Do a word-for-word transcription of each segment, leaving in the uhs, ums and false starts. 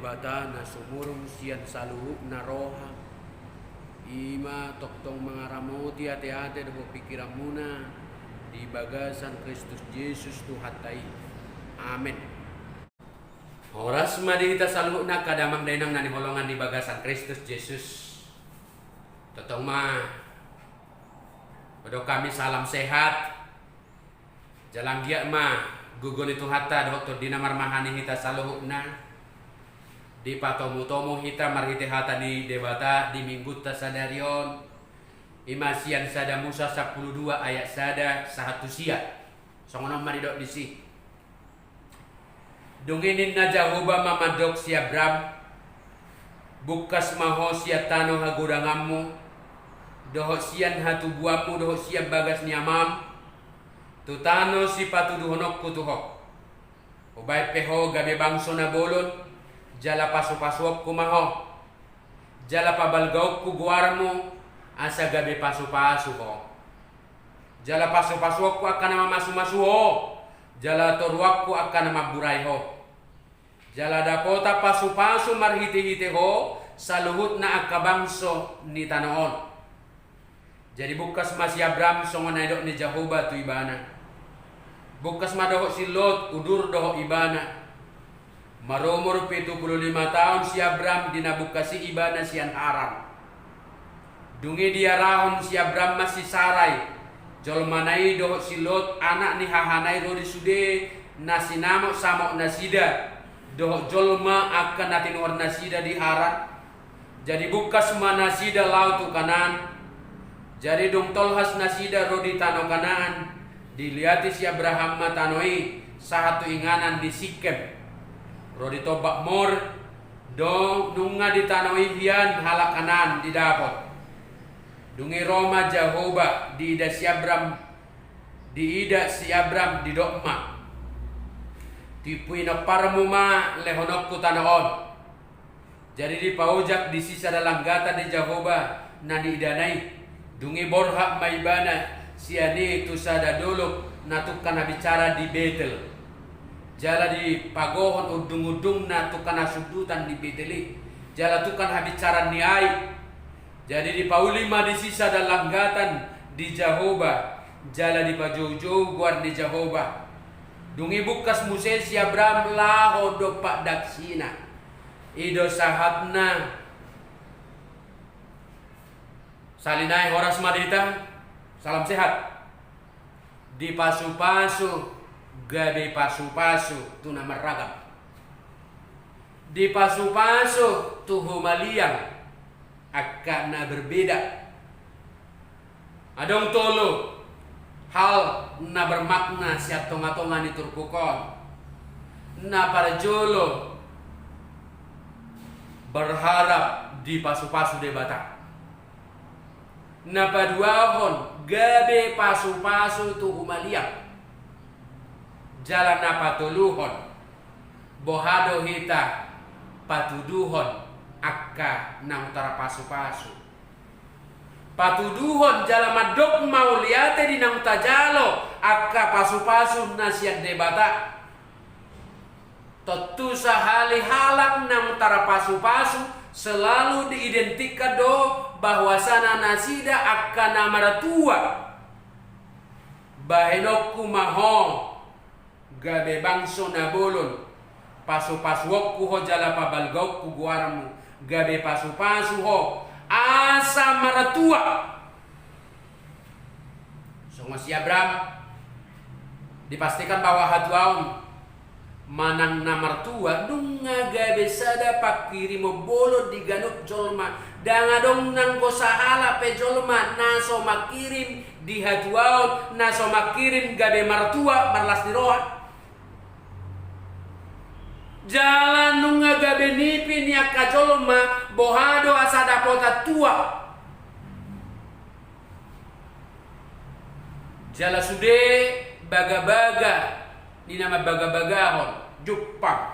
Debata na sumurung sian saluhutna roha, i ma tongtong mangaramoti ateate dohot pingkiranmuna di bagasan Kristus Jesus Tuhanta i. Amen. Horas ma di hita saluhutna angka damang dainang na hinaholongan di bagasan Kristus Jesus. Tongtong ma hudok hami salam sehat. Jala anggiat ma gogo ni Tuhanta dohot Tondina marmahani hita saluhutna. Dipatomutomu hita marhite hata ni Debata di Minggunta sadari on, i ma sian Sada Musa sampulu dua ayat sada sahat tu sia. Songon on ma didok disi. Dung i ninna Jahowa ma mandok si Abram: Bungkas ma ho sian tano hagodanganmu, dohot sian hatubuanmu, dohot sian bagas ni amam, tu tano sipatuduhononku tu ho. Hubaen pe ho gabe bangso na bolon, jala pasupasuonku ma ho. Jala pabalgaonku goarmu, asa gabe pasupasu ho. Jala pasupasuonku angka na mamasumasu ho, jala toruanku angka na mamburai ho. Jala dapotan pasupasu marhitehite ho saluhutna angka bangso ni tano on. Jadi bungkas ma si Abram songon na nidok ni Jahowa tu ibana. Bungkas ma dohot si Lot, udur dohot ibana. Marumur pitu pulu lima taon si Abram di na bungkas i ibana sian Haran. Dung i diarahon si Abram ma si Sarai, jolmana i, dohot si Lot, anak ni hahana i, ro di sude na sinamotsamot nasida dohot jolma angka na tinuhor nasida di Haran. Jadi bungkas ma nasida laho tu Kanaan. Jadi dung tolhas nasida ro di tano Kanaan, diliati si Abraham ma tano i sahat tu inganan ni Sikem, ro di tombak More. Dung nunga di tano i hian halak Kanaan didapot. Dung i ro ma Jahowa, diida si Abram, diida si Abram, didok ma: Timpu inomparmu ma lehononku tano on. Jadi dipaojak disi sada langgatan ni Jahowa na niidana i. Dung i borhat ma ibana sian i tu sada dolok na tungkan habicara di Betel. Jala dipagohon undungundungna tungkan hasundutan di Betel i, jala tungkan habicara ni Ai. Jadi dipauli ma disi sada langgatan di Jahowa, jala dipajoujou goar ni Jahowa. Dung i bungkas muse si Abram laho dompak dangsina. I do sahatna. Sahali nai horas ma di hita. Salam sehat. Dipasupasu gabe pasupasu tu na marragam. Dipasupasu tu humaliang angka na berbeda. Adong tolu hal na bermakna sian tongatonga ni turpuk on. Na parjolo, berharap dipasupasu Debata. Na paduahon, gabe pasupasu tu humaliang. Jala na patoluhon, boha do hita patuduhon angka naung tarpasupasu. Patuduhon jala mandok mauliate di naung tajalo angka pasupasu na sian Debata. Tontu sahali halak naung tarpasupasu selalu diidentikan do bahwasana nasida angka na martua. Bahenonku ma ho gabe bangso na bolon, pasupasuonku ho jala pabalgaonku goarmu, gabe pasupasu ho asa martua. Songon si Abram, dipastikan bahwa hatuaon manang na martua nunga gabe sada pangkirimon bolon di ganup jolma. Ndang adong nanggo sahalak pe jolma na so mangkirim di hatuaon, na so mangkirim gabe martua marlas ni roha. Jala nunga gabe nipi ni angka jolma boha do asa dapotan tua. Jala sude bagabaga ni na mambagabagahon jumpang.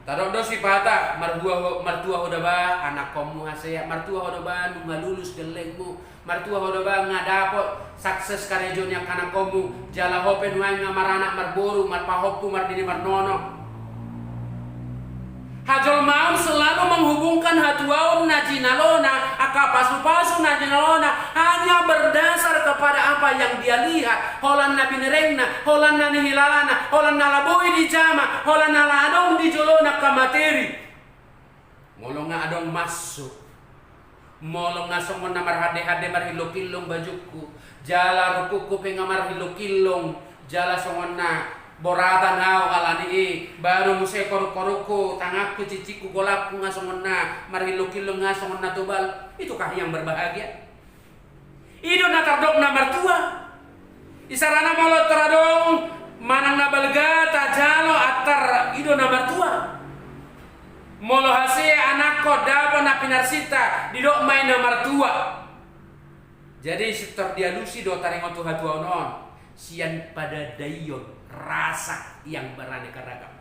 Tadok do sipata, marhua ho, martua ho da ba, anakkonmu hasea, martua ho da ba, nunga lulus gellengmu, martua ho da ba, nga dapot sukses karejo ni angka anakkonmu, jala ho pe nuaeng nga maranak marboru, marpahompu, marnini marnono. menghubungkan hatuaon na jinalona, angka pasupasu na jinalona, hanya berdasar kepada apa yang dia lihat, holan na binerengna, holan na nihilalana, holan na laboi dijama, holan na adong di jolona angka materi. Molo nga adong mansur, molo nga songon na marhade-hade marhillong-hillong bajungku, jala rungkungku pe nga marhillong-hillong, jala songon na boratan au alani i, baru muse korung-korungku, tanganku, cicingku, golangku nga songon na marhillong-hillong nga songon na tobal. Itukah yang berbahagia? I do na tardok na martua. Isarana molo tor adong manang na balga tajalo antar i do na martua. Molo hasea anakkon dapot na pinarsinta, didok ma i na martua. Jadi, sintor dialusi do taringot tu hatuaon on sian padadaion rasa yang beraneka ragam.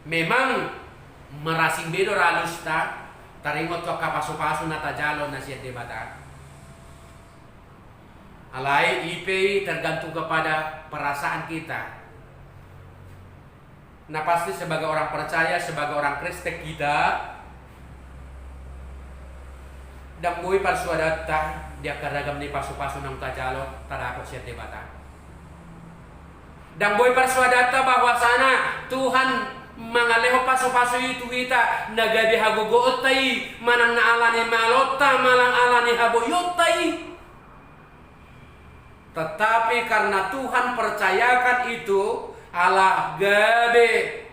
Memang marasing be do ra alusta taringot tu angka pasupasu na tajalo na sian Debata. Alai i pe i tergantung kepada perasaan kita. Na pasti sebagai orang percaya, sebagai orang Kristen kita, ndang boi parsuadanta di angka ragam ni pasupasu naung tajalo tadapot sian Debata. Ndang boi parsuadanta bahwasana Tuhan mangalehon pasupasu i tu hita na gabe hagogoonta i, manang na alani malonta, manang alani haboionta i. Tetapi karena Tuhan percayakan itu, ala gabe,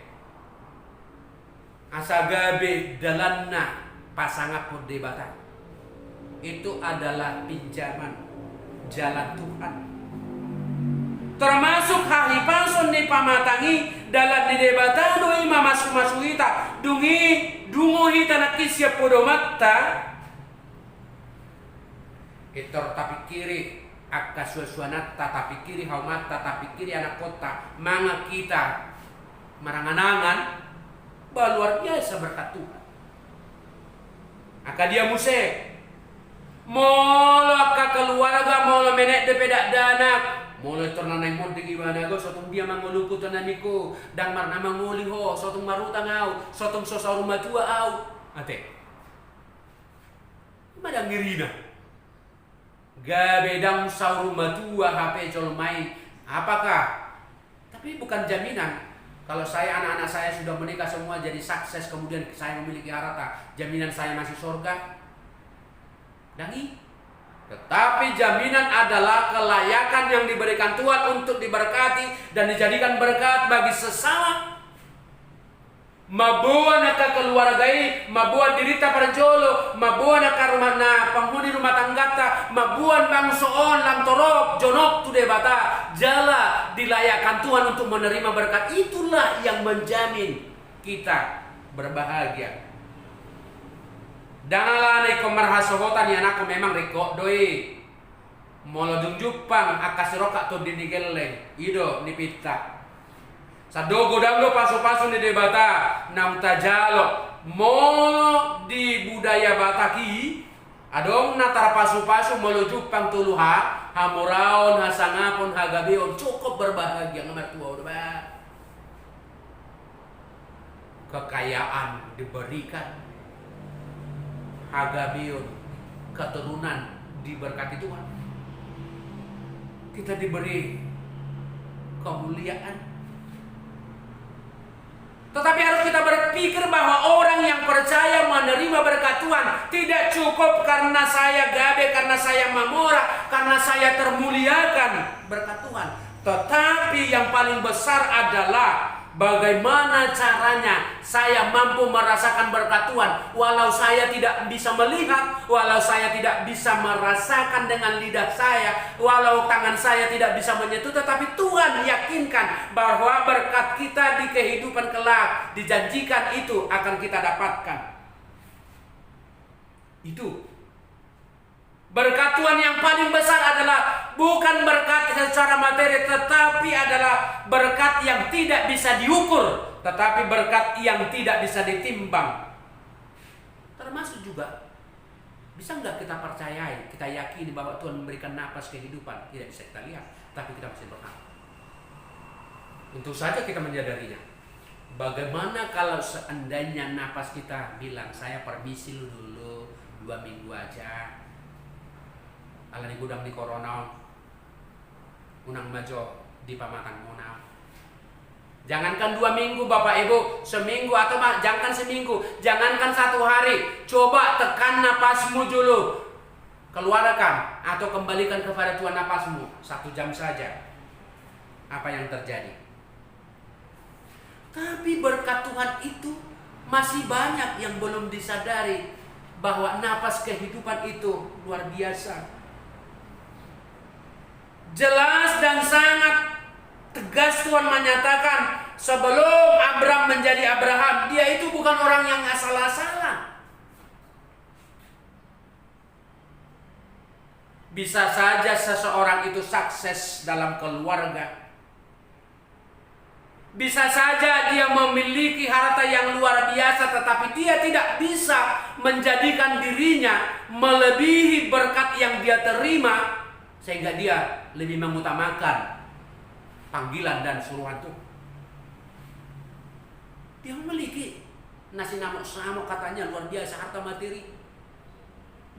asa gabe dalanna pasangaphon Debata. Itu adalah pinjaman jalan Tuhan. Termasuk hahipason ni pamatang i, dalan ni Debata do i mamasu-masu hita, dung i dungo hita nangkin sian podomanta. Pintor tapingkiri angka suansuananta, tapingkiri haumanta, tapingkiri anakkonta, mangan hita marangan-angan, bah, luar biasa berkat Tuhan. Angka dia muse, molo angka keluarga, molo menetde pe dakdanak, molo pintor na naeng monding ibana, go, so tung dia mangolu ho tu anakku, ndang marna mangoli ho, so tung marutang au, so tung so saur matua au. Ate. Ima dang irina. Gabe ndang saur matua hape jolma i. Apakah? Tapi bukan jaminan. Kalau saya, anak-anak saya sudah menikah semua jadi sukses, kemudian saya memiliki harta, jaminan saya masuk surga? Ndang i. Tetapi jaminan adalah kelayakan yang diberikan Tuhan untuk diberkati dan dijadikan berkat bagi sesama. Mamboan angka keluarga i, mamboan dirinta parjolo, mamboan angka rumah na panghuni rumah tangganta, mamboan bangso on lam torop jonok tu Debata, jala dilayakkan Tuhan untuk menerima berkat. Itulah yang menjamin kita berbahagia. Ndang alana ingkon marhasohotan i, anakku, memang ringkot do i. Molo dung jumpang angka sirongkap tondi ni gelleng, i do nipinta. Sandok godang do pasupasu ni Debata naung tajalo. Molo di budaya Batak i, adong na tarpasupasu molo jumpang tolu hal: hamoraon, hasangapon, hagabeon, cukup berbahagia, nga martua do ba. Kekayaan diberikan, hagabeon, keturunan diberkati Tuhan. Kita diberi kemuliaan. Tetapi harus kita berpikir bahwa orang yang percaya menerima berkat Tuhan tidak cukup karena saya gabe, karena saya mamora, karena saya termuliakan berkat Tuhan. Tetapi yang paling besar adalah bagaimana caranya saya mampu merasakan berkat Tuhan, walau saya tidak bisa melihat, walau saya tidak bisa merasakan dengan lidah saya, walau tangan saya tidak bisa menyentuh, tetapi Tuhan yakinkan bahwa berkat kita di kehidupan kelak dijanjikan itu akan kita dapatkan. Itu. Berkat Tuhan yang paling besar adalah bukan berkat secara materi, tetapi adalah berkat yang tidak bisa diukur, tetapi berkat yang tidak bisa ditimbang. Termasuk juga, bisa nggak kita percayai, kita yakini bahwa Tuhan memberikan napas kehidupan? Tidak bisa kita lihat, tapi kita masih berharap. Tentu saja kita menyadarinya. Bagaimana kalau seandainya napas kita bilang, "Saya permisi lu dulu, dua minggu aja. Ala ni godang ni corona on, unang ma jo dipamatangmuna." Jangankan dua minggu, Bapak Ibu, seminggu atau ma-, jangankan seminggu, jangankan satu hari, coba tekan napasmu dulu. Keluarkan atau kembalikan kepada Tuhan napasmu satu jam saja. Apa yang terjadi? Tapi berkat Tuhan itu masih banyak yang belum disadari bahwa napas kehidupan itu luar biasa. Jelas dan sangat tegas Tuhan menyatakan, sebelum Abram menjadi Abraham, dia itu bukan orang yang asal-asalan. Bisa saja seseorang itu sukses dalam keluarga. Bisa saja dia memiliki harta yang luar biasa, tetapi dia tidak bisa menjadikan dirinya melebihi berkat yang dia terima, sehingga dia lebih mengutamakan panggilan dan suruhan Tuhan. Dia memiliki na sinamok-samok, katanya luar biasa harta materi.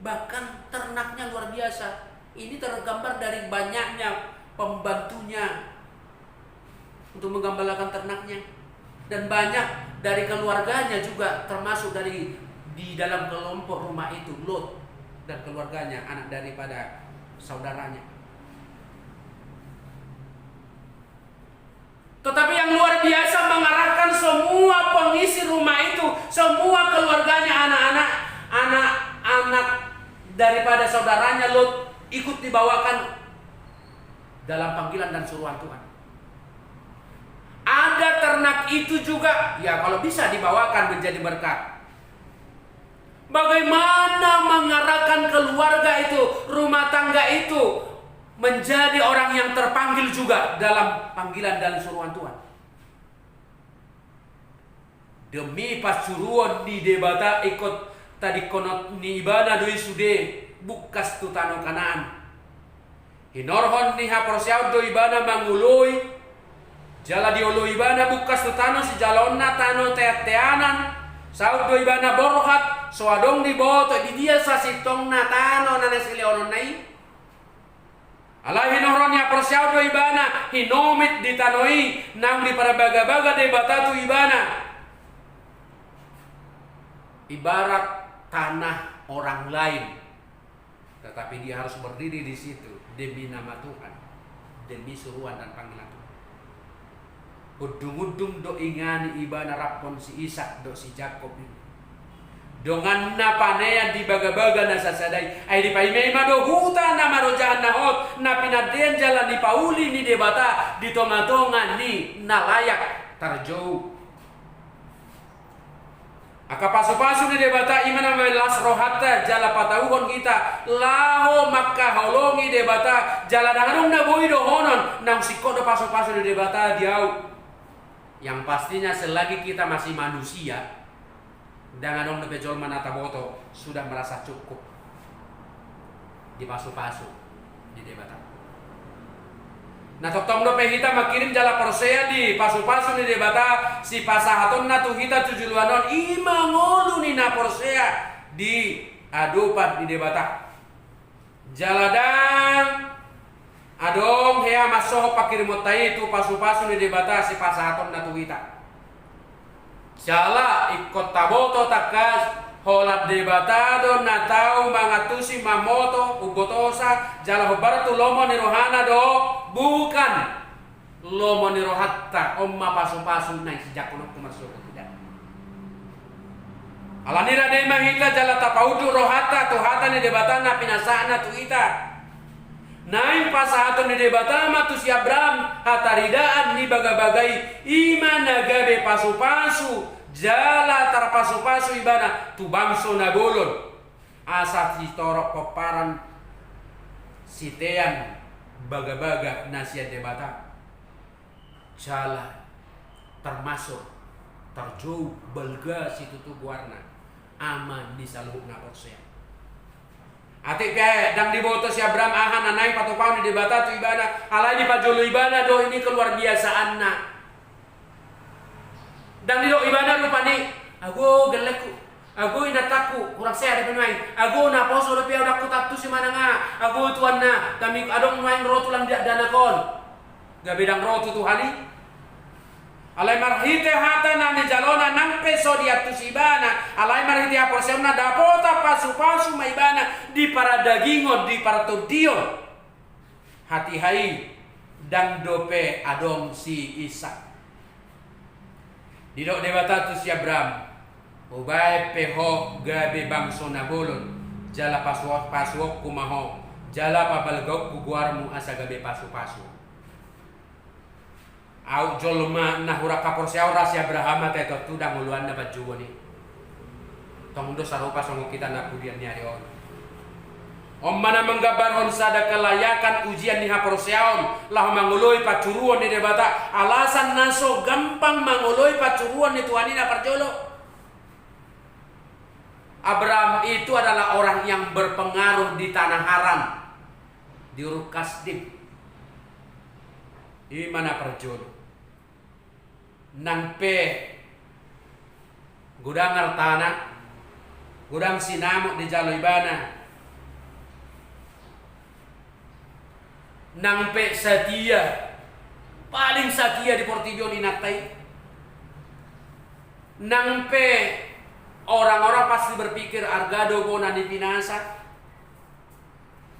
Bahkan ternaknya luar biasa. Ini tergambar dari banyaknya pembantunya untuk menggembalakan ternaknya. Dan banyak dari keluarganya juga, termasuk dari di dalam kelompok rumah itu, Lot dan keluarganya, anak daripada saudaranya. Tetapi yang luar biasa mengarahkan semua pengisi rumah itu, semua keluarganya, anak-anak, anak-anak daripada saudaranya Lot ikut dibawakan dalam panggilan dan suruhan Tuhan. Ada ternak itu juga, ya, kalau bisa dibawakan menjadi berkat. Bagaimana mengarahkan keluarga itu, rumah tangga itu menjadi orang yang terpanggil juga dalam panggilan dan suruhan Tuhan. Demi parsuruon ni Debata ingkon tadingkonon ni ibana do i sude bungkas tu tano Kanaan. Hinorhon ni haporseaon do ibana mangoloi, jala dioloi ibana bungkas tu tano sijaloonna, tano teanteanan. Saut do ibana borhat, so adong diboto di dia sasintongna tano na nilehononna i. Alai hinorhon ni haporseaon do ibana hinomit di tano i naung diparbagabaga Debata tu ibana. Ibarat tanah orang lain. Tetapi dia harus berdiri di situ demi nama Tuhan, demi suruhan dan panggilan Tuhan. Undung-undung do inganan ibana rap on si Isak dohot si Jakob i. Donganna panean di bagabaga na sasada i, ai dipaima-ima do huta na marojahan na hot, na pinandean jala dipauli ni Debata di tonga-tonga ni na layak tarjou. Angka pasupasu ni Debata i ma na mambahen las rohanta jala patauhon hita laho mangkaholongi Debata, jala ndang adong na boi dohonon naung singkop do pasupasu ni Debata di ahu. Yang pastinya, selagi kita masih manusia, ndang adong dope jolma na taboto sudah merasa cukup dipasupasu ni Debata. Na tongtong dope hita mangkirim jala porsea di pasupasu ni Debata sipasahatonna tu hita tu joloan on, i ma ngolu ni na porsea di adopan ni Debata. Jala ndang adong hea mansohot pangkirimonta i tu pasupasu ni Debata sipasahatonna tu hita. Jala ingkon taboto tangkas, holan Debata do na tau mangantusi, mamboto, umbotosa, jala hombar tu lomo ni rohana do, bukan lomo ni rohanta. On ma pasupasu naeng sijangkon on tu marsogot hita. Alani i rade ma hita jala tapaunduk rohanta tu hata ni Debata na pinasahatna tu hita. Naeng pasahaton ni Debata ma tu si Abraham hataridaan ni bagabaga i, i ma na gabe pasupasu jala tarpasupasu ibana tu bangso na bolon, asa sitorop pomparan sitean bagabaga na sian Debata. Jala tarmasuk tarjou balga situtu goarna, ama ni saluhut na porsea. Atik pe ndang diboto si Abraham aha na naeng patupahon ni Debata tu ibana, alai dipajolo ibana do i ni keluarbiasaanna. Ndang didok ibana rupani, ago gellengku, ago inantangku, hurang sehat dope nuaeng, ago naposo dope ahu, ndang hutantusi manang aha, ago tuanna, tami adong nuaeng ro tulang dakdanak on. Gabe ndang ro tu Tuhan i. Alai marhite hata na nijalona nang pe so diantusi ibana, alai marhite haporseaonna dapotan pasupasu ma ibana di paradagingon, di partondion. Hatiha i ndang dope adong si Isak. Didok Debata tu si Abraham, hubaen pe ho gabe bangso na bolon, jala pasu-, pasuonku ma ho, jala pabalgaonku goarmu asa gabe pasupasu. Aut jolma na hurang haporseaon ra si Abraham, ate tontu ndang oloanna panjouon i. Tong do sarupa songon hita na pudian ni ari on. On ma na manggambarhon sada kelayakan ujian ni haporseaon laho mangoloi pansuruon ni Debata. Alasan na so gampang mangoloi pansuruon ni Tuhan i na parjolo. Abraham itu adalah orang yang berpengaruh di tanah Haran, di Ur Kasdim. I ma na parjolo. Nang pe godang artana, godang sinamot dijalo ibana, nang pe satia, paling satia di portibi on inanta i, nang pe orang-orang pasti berpikir arga do bona ni pinasa.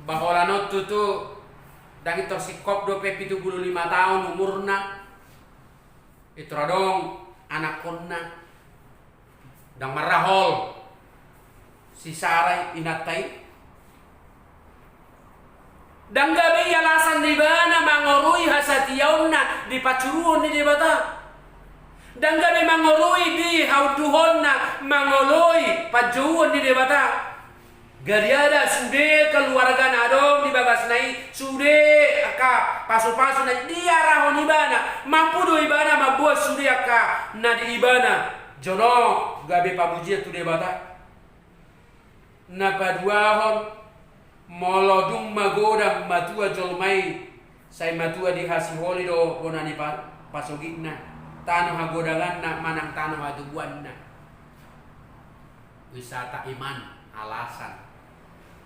Ba holan on tutu, ndang intor singkop dope pitu pulu lima taon umurna. Intor adong anakkonna, ndang marrahol si Sarai inanta i. Ndang gabe i alasan di ibana mangorui hasatiaonna di pansuruon ni Debata. Ndang gabe mangorui di haunduhonna mangoloi panjouon ni Debata. Gariada sude keluarga na adong di bagasna i, sude angka pasupasuna i diarahon ibana, mampu do ibana mamboan sude angka na di ibana. Jono gabe pamujian tu Debata. Na paduahon, molo dung magodang matua jolma i, sai matua di hasiholi do bona ni pa-, pasogitna, tano hagodanganna manang tano hatubuanna. Wisata iman, alasan.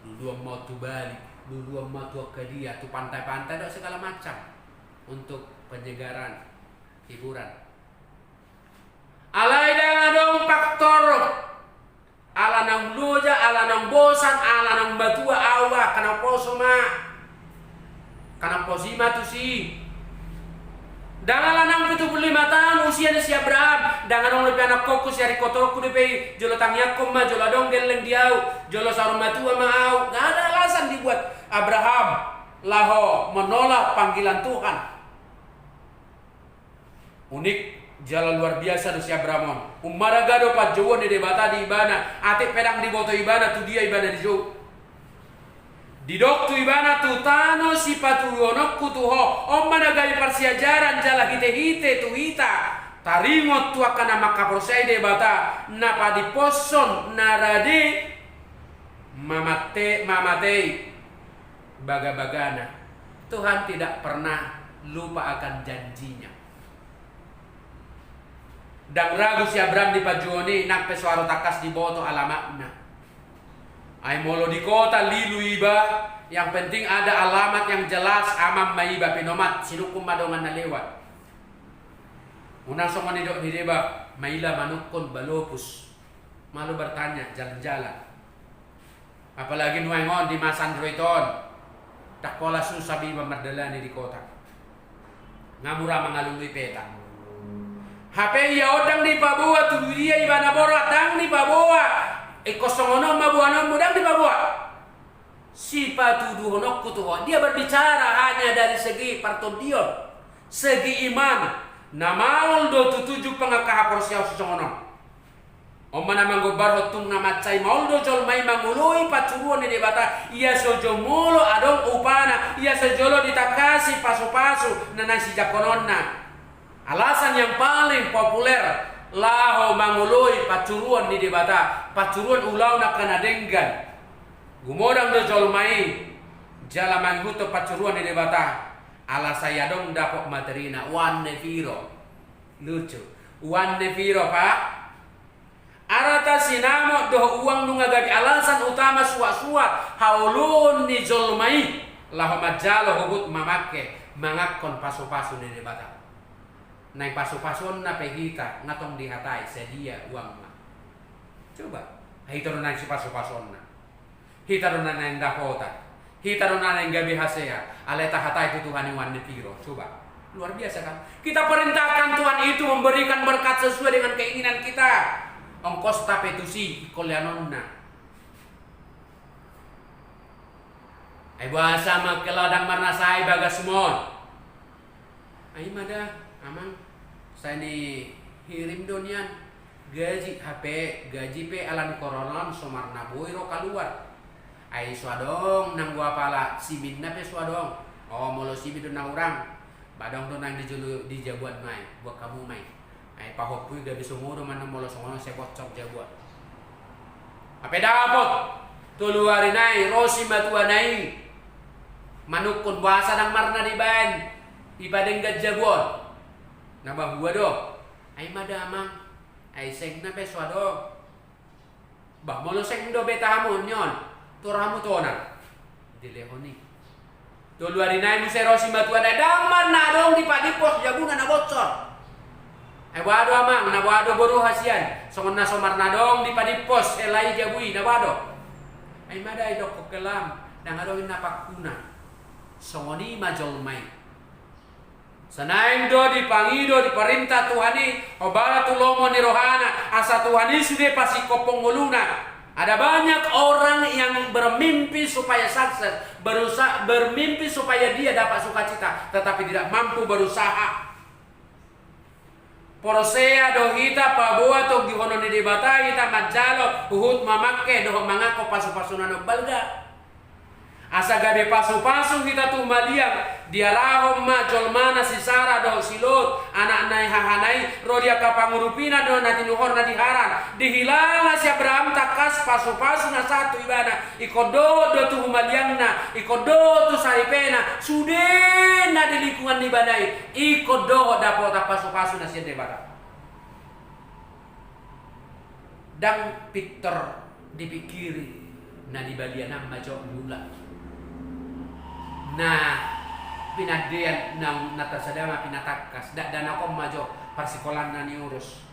Luluan ma tu Bali, luluan ma tu angka dia, tu pantai-pantai dohot segala macam untuk penyegaran, hiburan. Alai ndang adong faktor ala naung loja, ala naung bosan, ala naung matua ahu, angka na poso ma. Angka na poso i ma tusi. Ndang ala naung pitu pulu lima taon usia ni si Abraham, ndang adong dope anakkonku, siaringkotoronku dope i, jolo tangiangkon ma, jolo adong gelleng di ahu, jolo saur matua ma ahu. Nggak ada alasan dibuat Abraham laho menolak panggilan Tuhan. Unik jala luar biasa do si Abraham on. Ummarga do panjouon ni Debata di ibana, atik pe ndang diboto ibana tu dia ibana dijou. Didok tu ibana, tu tano sipatuduhononku tu ho. On ma na gabe parsiajaran jala hitehite tu hita. Taringot tu angka na mangkaporseai Debata, na padimposhon na rade mamate-, mamatei bagabagana. Tuhan tidak pernah lupa akan janji-Nya. Ndang ragu si Abraham di panjouon i, nang pe so ro tangkas diboto alamatna. Ai molo di kota lilu iba, yang penting ada alamat yang jelas, aman ma iba, pinomat, sinungkun ma dongan na lewat. Unang songon nidok ni deba, maila manungkun balopus. Malo bertanya jalan-jalan. Apalagi nuaeng on di masa Android on. Ndang pola susah be iba mardalani di kota. Nga mura mangalului peta. Hape ia on ndang dipaboa tu dia ibana borat, ndang dipaboa. Ingkon songon on ma boanonmu, ndang dipaboa. Sipatuduhononku tu ho. Dia berbicara hanya dari segi partondion, segi iman. Na maol do tu tujung pe angka haporseaon sisongon on. On ma na manggombarhon tung na mansai maol do jolma i mangoloi pansuruon ni Debata, ia so jumolo adong upana, ia so jolo ditangkasi pasupasu na naeng sijangkononna. Alasan yang paling populer laho mangoloi pansuruon ni Debata, pansuruon ulaon angka na denggan. Gumodang do jolma i jala mangihuthon pansuruon ni Debata, ala sai adong dapot materina. One day piro. Lucu. Uan ni piro, Pak? Arta sinamot dohot uang nunga gabe alasan utama suat-suat haoloan ni jolma i laho manjalo huhut mamangke manganhon pasu-pasu ni Debata. Naeng pasu-pasuonna pe hita nga tong dihatai sadia uangna. Coba, hita do naeng sipasu-pasuonna. Hita do na naeng dapotan. Hita do na naeng gabe hasea. Alai tahatai tu Tuhan i uan ni piro. Coba. Luar biasa kan? Kita perintahkan Tuhan itu memberikan berkat sesuai dengan keinginan kita. Ongkosta pe tusi ingkon leanonna. Ai boasa ma angka lae, ndang marnasai bagasmon? Ai ma da, Amang, sai nihirim do nian gaji, hape gaji pe ala ni korona on so marnaboi ro kaluar. Ai so adong nanggo apala siminna pe so adong. O, molo simin do na hurang, ba adong do naeng di jolo, di jabuan ma i, buat hamu ma i. Ai pahompu i gabe songon on do manang molo songon on sai bocor jabuan. Hape dapot tolu ari nai ro simatuana i manungkun boasa ndang marna dibaen dipadenggan jabu on. Na bahua do? Ai ma da, Amang, ai sengna pe so adong. Bah, molo seng do beta hamu on ni on, tor hamu tona. Dilehon i. Tolu ari nai muse ro simatuana i, ndang marna adong dipadimpos jabuna na bocor. Ai boha do, Amang, na boha do boru hasian, songon na so marna adong dipadimpos hela i jabu i, na boha do? Ai ma da, didokkon hela, ndang adong inna pangkuna. Songon i ma jolma i. Sai naeng do dipangido, diparinta Tuhan i, hombar tu lomo ni rohana, asa Tuhan i sude pasingkophon ngoluna. Ada banyak orang yang bermimpi supaya sukses, berusaha, bermimpi supaya dia dapat sukacita, tetapi tidak mampu berusaha. Porsea do hita paboa tonggihonon ni Debata hita manjalo huhut mamangke dohot manganhon pasu-pasuna na umbalga. Asa gabe pasu-pasu hita tu humaliang, diarahon ma jolmana si Sara dohot si Lot, anakna i hahana i, ro di angka pangurupina dohot na tinuhorna di Haran. Dihilala si Abraham tangkas pasu-pasu na sahat tu ibana, ingkon dohot do tu humaliangna, ingkon dohot tu saripena, sude na di lingkungan ni ibana i, ingkon dohot dapotan pasu-pasu na sian Debata. Ndang pintor dipingkiri, na di balian an ma jo diulak. Na pinandean na, na tarsada ma pinatangkas, dakdanak on ma jo parsikolaan na niurus.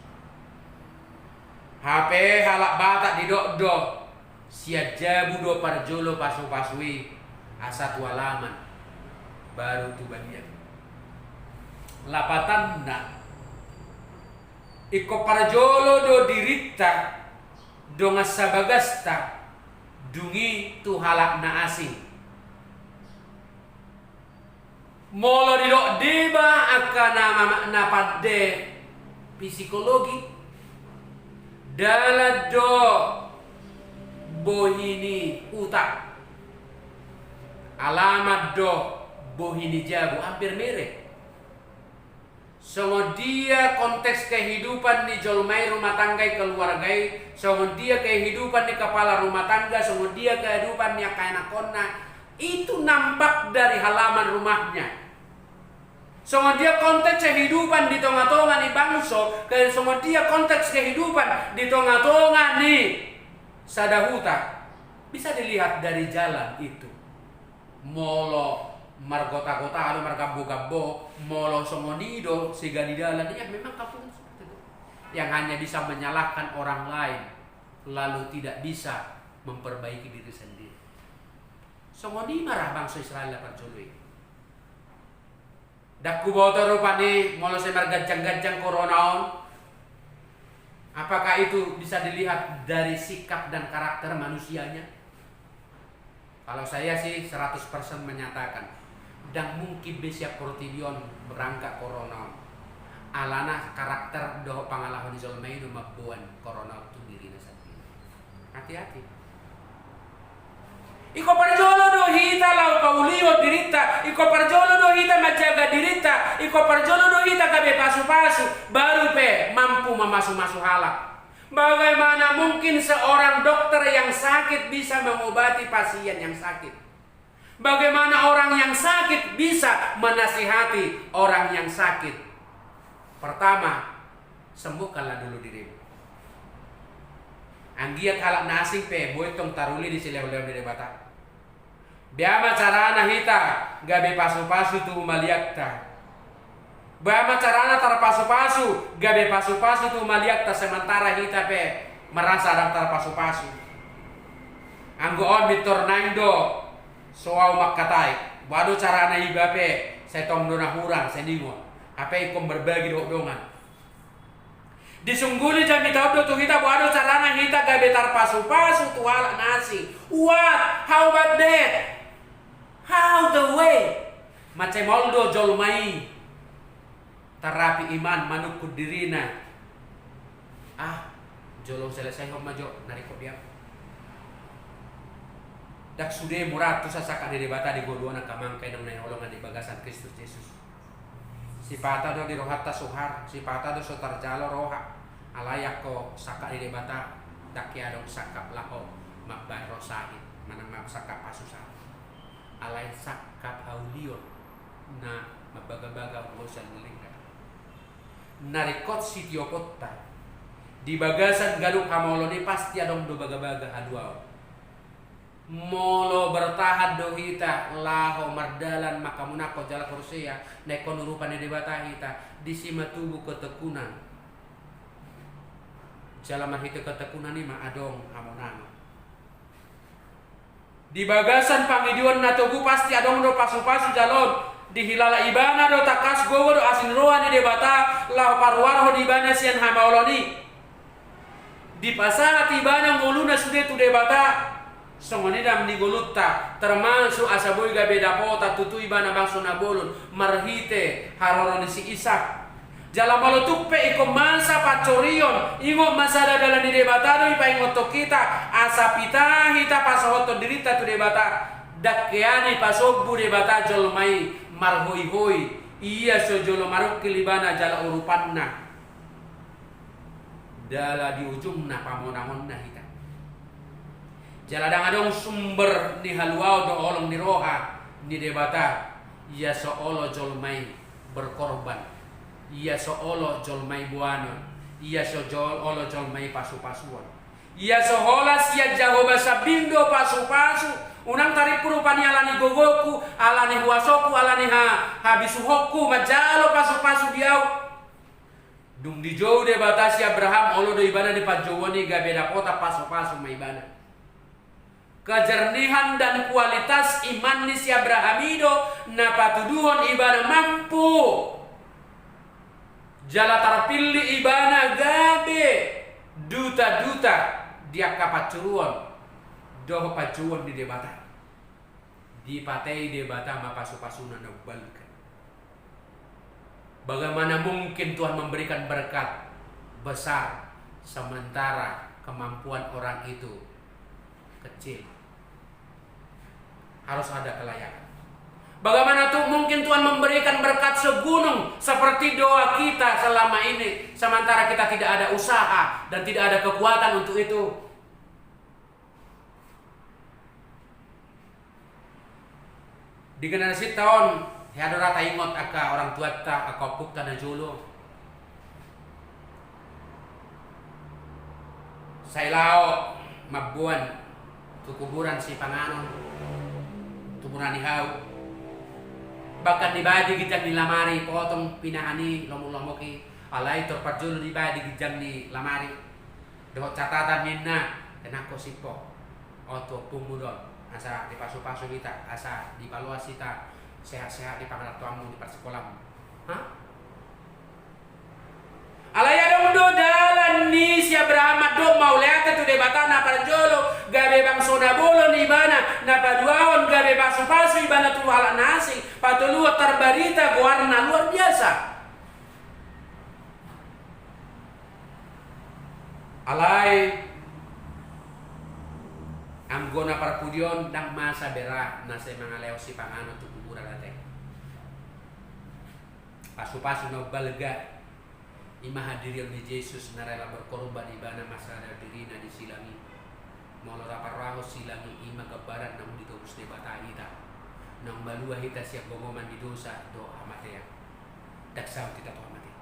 Hape halak Batak didok do, sian jabu do parjolo pasu-pasu i, asa tu alaman, baru tu balian. Lapatanna, ingkon parjolo do dirinta, dongan sabagasta, dung i tu halak na asing. Molo didok deba angka na, na pande psikologi, dalan do bohi ni utak, alaman do bohi ni jabu, hampir mirip. Songon dia konteks kehidupan ni jolma i, rumah tangga i, keluarga i, songon dia kehidupan ni kepala rumah tangga, songon dia kehidupan ni angka anakkonna, itu nampak dari halaman rumahnya. Songon dia konteks kehidupan di tonga-tonga ni bangso, ke-, songon dia konteks kehidupan di tonga-tonga ni sada huta, bisa dilihat dari jalan itu. Molo margota-gota do, margambo-gambo, molo songon i do sega ni dalan, ya memang kampung seperti itu. Yang hanya bisa menyalahkan orang lain, lalu tidak bisa memperbaiki diri sendiri. Songon i ma ra bangso Israel na parjolo i. Ndang huboto rupani molo sai marganjang-ganjang corona on, apakah itu bisa dilihat dari sikap dan karakter manusianya? Kalau saya sih seratus persen menyatakan, ndang mungkin be sian portibi on berangkat corona on. Alana karakter dohot pangalaho ni jolma i do mamboan corona on tu dirina sandiri. Hati-hati. Ingkon parjolo do hita laho paulihon dirinta, ingkon parjolo do hita manjaga dirinta, ingkon parjolo do hita gabe pasu-pasu, baru pe mampu mamasu-masu halak. Bagaimana mungkin seorang dokter yang sakit bisa mengobati pasien yang sakit? Bagaimana orang yang sakit bisa menasihati orang yang sakit? Pertama, Sembuhkanlah dulu dirimu. Anggiat halak na asing pe boi tong taruli di silehonlehon ni Debata. Beha ma carana hita gabe pasupasu tu humaliangta. Beha ma carana tarpasupasu, gabe pasupasu tu humaliangta, sementara hita pe merasa ndang tarpasupasu. Anggo on pintor naeng do, so au mangkatai. Boha do carana iba pe, sai tong do na hurang siningot. Hape ingkon marbagi dohot dongan. Disungguli jamita on do tu hita, boha do carana hita gabe tarpasupasu tu halak na asing. What? How about that? How the way? Mansai maol do jolma i tarapi iman, manungkun dirina. Ah, jolo selesaihon ma jo na ringkot di au. Ndang sude mura tu sasangkap ni Debata di ngoluan angka amang inang na hinaholongan di bagasan Kristus Jesus. Sipata do di rohanta suhar, sipata do so tarjalo roha. Alai anggo sangkap ni Debata, ndang hea adong sangkap laho mambahen roha sahit, manang ma sangkap pasupasu. Alai sangkap haulion na mambagabaga umbahen saleleng. Na ringkot sitioponta, di bagasan ganup hamaolon i pasti adong do bagabaga haluaon. Molo bertahan do hita laho mardalan manghamonanghon jala porsea na ingkon urupan ni Debata hita, disi ma tubu ketekunan. Jala marhite ketekunan i ma adong hamonangan. Di bagasan pangidoan na togu pasti adong do pasupasu jaloon. Dihilala ibana do tangkas gogo dohot asi ni roha ni Debata laho paruarhon ibana sian hamaolon i. Dipasahat ibana ngoluna sude tu Debata. Songon i dam di ngolunta, termasuk asa boi gabe dapotan tutu ibana bangso na bolon marhite haroro ni si Isak. Jala molo tung pe ingkon masa pansorion, ingot ma sada dalan ni Debata do dipaingothon hita, asa pita hita pasohothon dirinta tu Debata. Ndang hea dipasombu Debata jolma i marhoihoi, ia so jolo marungkil ibana jala urupanna. Jala di ujungna pamonangonna hita. Jala ndang adong sumber ni haluaon dohot holong ni roha ni Debata, ia so olo jolma i berkorban, ia so olo jolma i boanon, ia so jol-, olo jolma i pasupasuon. Ia so holan sian Jahowa sambing do pasupasu, unang tarimpu rupani ala ni gogongku, ala ni huasongku, ala ni ha-, habisuhonku manjalo pasupasu di au. Dung dijou Debata si Abraham, olo do ibana di panjouon i gabe dapotan pasupasu ma ibana. Kejernihan dan kualitas iman ni si Abraham i do na patuduhon ibana mampu jala tarpillit ibana gabe duta-duta di angka pansuruon dohot panjouon ni Debata. Dipatei Debata ma pasupasuna na umbalga. Bagaimana mungkin Tuhan memberikan berkat besar sementara kemampuan orang itu kecil? Harus ada kelayakan. Bagaimana tuh mungkin Tuhan memberikan berkat segunung seperti doa kita selama ini, sementara kita tidak ada usaha dan tidak ada kekuatan untuk itu? Di generasinta on, hea do ra taingot angka orang tuanta, angka ompunta na jolo. Sai laho mamboan tu kuburan sipanganon, tu mura ni hau. Bahkan dibahen di ginjang ni lamari, potong pinahan i, lomok-lomok i, alai tor parjolo dibahen di ginjang ni lamari. Dohot catatan ninna, tenang ho Simpo. On tu ompungmu do on, asa dipasupasu hita, asa dipaloas hita, sehat-sehat di pangarantoanmu, di parsikolanmu. Hah? Alai adong do dalan ni si Abraham mandok mauliate tu Debata na parjolo, gabe bangso na bolon ibana, na paduahon gabe pasupasu ibana tu halak na asing, patoluhon tarbarita goarna luar biasa. Alai anggo na parpudi on ndang masa be ra na sai mangalehon sipanganon tu kuburan, ate. Pasupasu na umbalga i ma hadirion ni Jesus na rela berkorban ibana mansada dirina di silang i. Molo taparrohahon silang i, i ma gambaran naung ditobus Debata hita, naung malua hita sian gongoman ni dosa dohot hamatean. Ndang saut hita tu hamatean.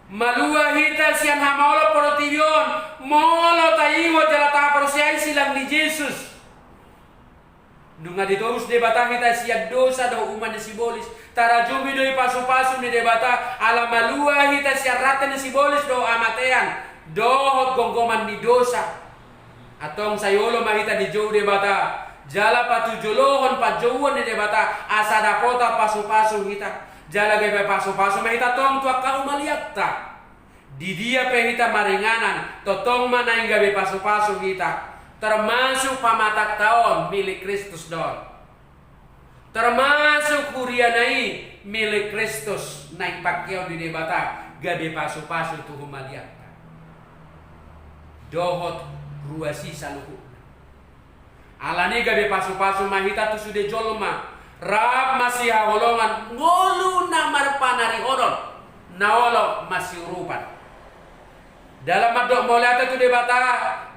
Malua hita sian hamaolon portibi on, molo taingot jala taparseai silang ni Jesus. Nunga ditobus Debata hita sian dosa dohot uma ni sibolis. Tarajumi do i pasupasu ni Debata, ala malua hita sian rante ni sibolis dohot hamatean, dohot gomgoman ni dosa. Antong sai olo ma hita dijou Debata, jala patujolohon panjouon ni Debata, asa dapotan pasupasu hita. Jala gabe pasupasu ma hita tong tu angka humaliangta. Di dia pe hita maringanan, tongtong ma naeng gabe pasupasu hita, termasuk pamatangta on milik Kristus do on. Termasuk huriana i milik Kristus, naeng pangkeon ni Debata gabe pasupasu tu humaliangta dohot ruas i saluhutna. Alani gabe pasupasu ma hita tu sude jolma, rap masihaholongan, ngolu na marpanarihonon, na olo masiurupan. Dalan mandok mauliate tu Debata,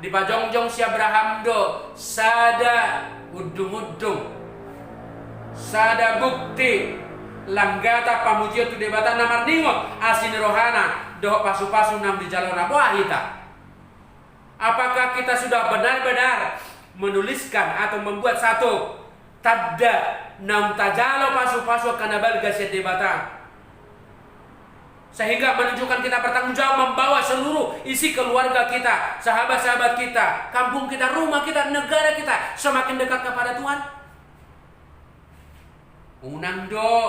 dipajongjong si Abraham do sada undungundung, sada bukti langgatan pamujion tu Debata na marningot asi ni rohana dohot pasupasu naung dijaloona. Boha hita? Apakah kita sudah benar-benar menuliskan atau membuat satu tanda naung tajalo pasupasu angka na balga sian Debata, sehingga menunjukkan kita bertanggung jawab membawa seluruh isi keluarga kita, sahabat-sahabat kita, kampung kita, rumah kita, negara kita semakin dekat kepada Tuhan? Unang do.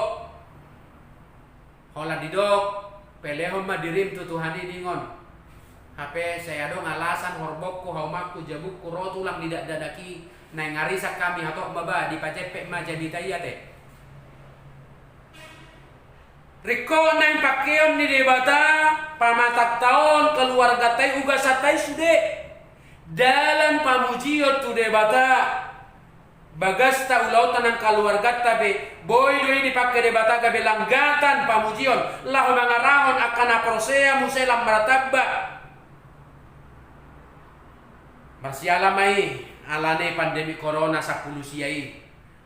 Holan didok, pelehon ma dirim tu Tuhan i ningon. Hape sai adong alasan horbongku, haumangku, jabungku, ro tulang ni dakdanak i, naeng arisan hami, hatop ma ba, dipajempek ma jamita i ate. Ringkot naeng pangkeon ni Debata, pamatangta on, keluarganta i, ugasanta i sude. Dalan pamujion tu Debata. Bagasta, ulaonta nang kaluarganta pe, boi do i dipangke Debata gabe langgatan pamujion, laho mangarahon angka na porsea muse lam martamba. Marsiala ma i, alani pandemi corona sampulu sia i,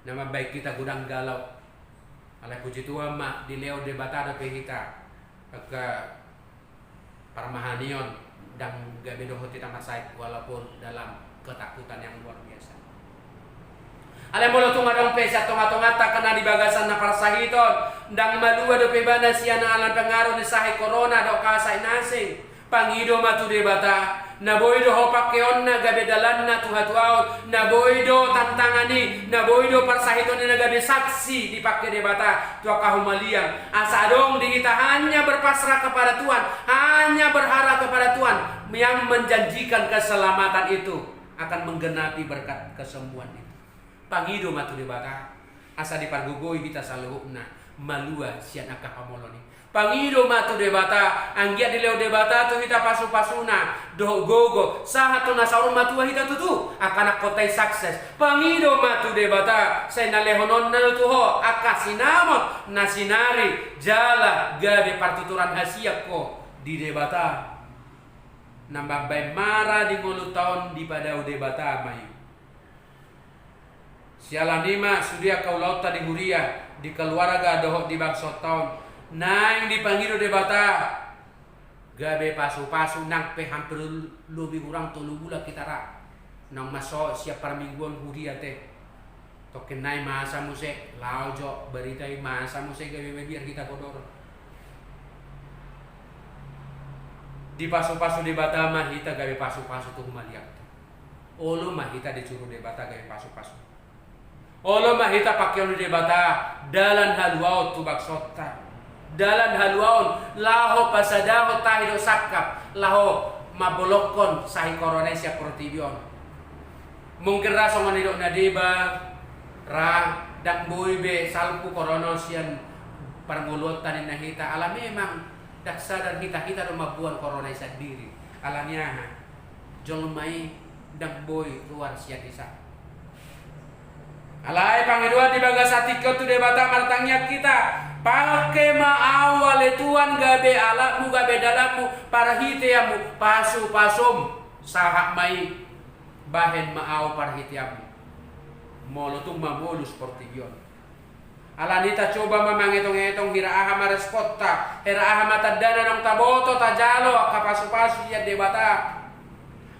na mambahen hita godang galau. Alai puji Tuhan ma, dilehon Debata dope hita angka parmahanion, ndang gabe dohot hita marsahit walaupun dalam ketakutan yang luar biasa. Alai molo tung adong pe sian tongatonganta angka na di bagasan na parsahiton, ndang malua dope ibana sian ala pengaruh ni sahit corona dohot sahit na asing. Pangido ma tu Debata, na boi do ho pangkeonna gabe dalanna tu hatuaon, na boi do tantangan i, na boi do parsahiton i na gabe saksi dipangke Debata tu angka humaliang. Asa adong di hita hanya berpasrah kepada Tuhan, hanya berharap kepada Tuhan yang menjanjikan keselamatan itu akan menggenapi berkat kesembuhan itu. Pangido ma tu Debata, asa dipargogoi hita saluhutna malua sian angka hamaolon i. Pangido ma tu Debata, anggiat dilehon Debata tu hita pasupasuna dohot gogo, sahat tu na saur matua hita tutu angka anakhonta i sukses. Pangido ma tu Debata, sai na lehononna do tu ho angka sinamot na sinari, jala gabe partuturan hasian ho di Debata. Na mambahen mara di ngolunta on dipadao Debata ma i. Siala ni i ma sude angka ulaonta di huria, di keluarga dohot di bangsonta on, naeng dipangido Debata gabe pasupasu. Nang pe hampir lobi hurang tolu bulan hita ra naung mansohot sian parmingguon huria te. Tongkin nai masa muse, laho jo barita i, masa muse gabe mabiar hita godang. Dipasupasu Debata ma hita gabe pasupasu tu humaliangta. Olo ma hita disuru Debata gabe pasupasu. Olo ma hita pangkeon ni Debata dalan haluaon tu bangsonta. Dalan haluaon laho pasadahon tahi dohot sangkap laho mambolongkon sahit corona i sian portibi on. Mungkin ra songon nidok na deba, ra ndang boi be salpu corona on sian parngoluonta ninna hita, ala memang ndang sadar hita, hita do mamboan corona i sandiri. Ala ni aha? Jolma i ndang boi ruar sian i sa. Alai pangidoan di bagasan tingki on tu Debata martangiang hita, pangke ma au ale Tuhan gabe alatmu, gabe dalanmu, parhiteanmu, pasupasum, sahat ma i bahen ma au parhiteanmu. Molo tung mamolus portibi on. Alani i tacoba ma mangetong-etong hira aha ma responta, hira aha ma tandana naung taboto tajalo angka pasu-pasu sian Debata.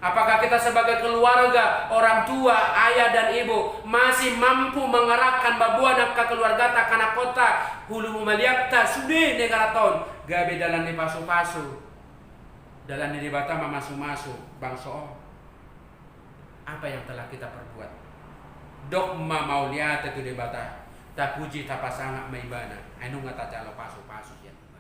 Apakah kita sebagai keluarga, orang tua, ayah dan ibu, masih mampu mengarahkan baboan angka keluargata, angka anakkonta, hulu maliatta sude negarata on, gabe dalan ni pasu-pasu? Dalan ni Debata mamasu-masu bangso on. Apa yang telah kita perbuat? Dok ma mauliate tu Debata, tapuji tapasangap ma Ibana, ai nunga tajalo pasu-pasu sian i.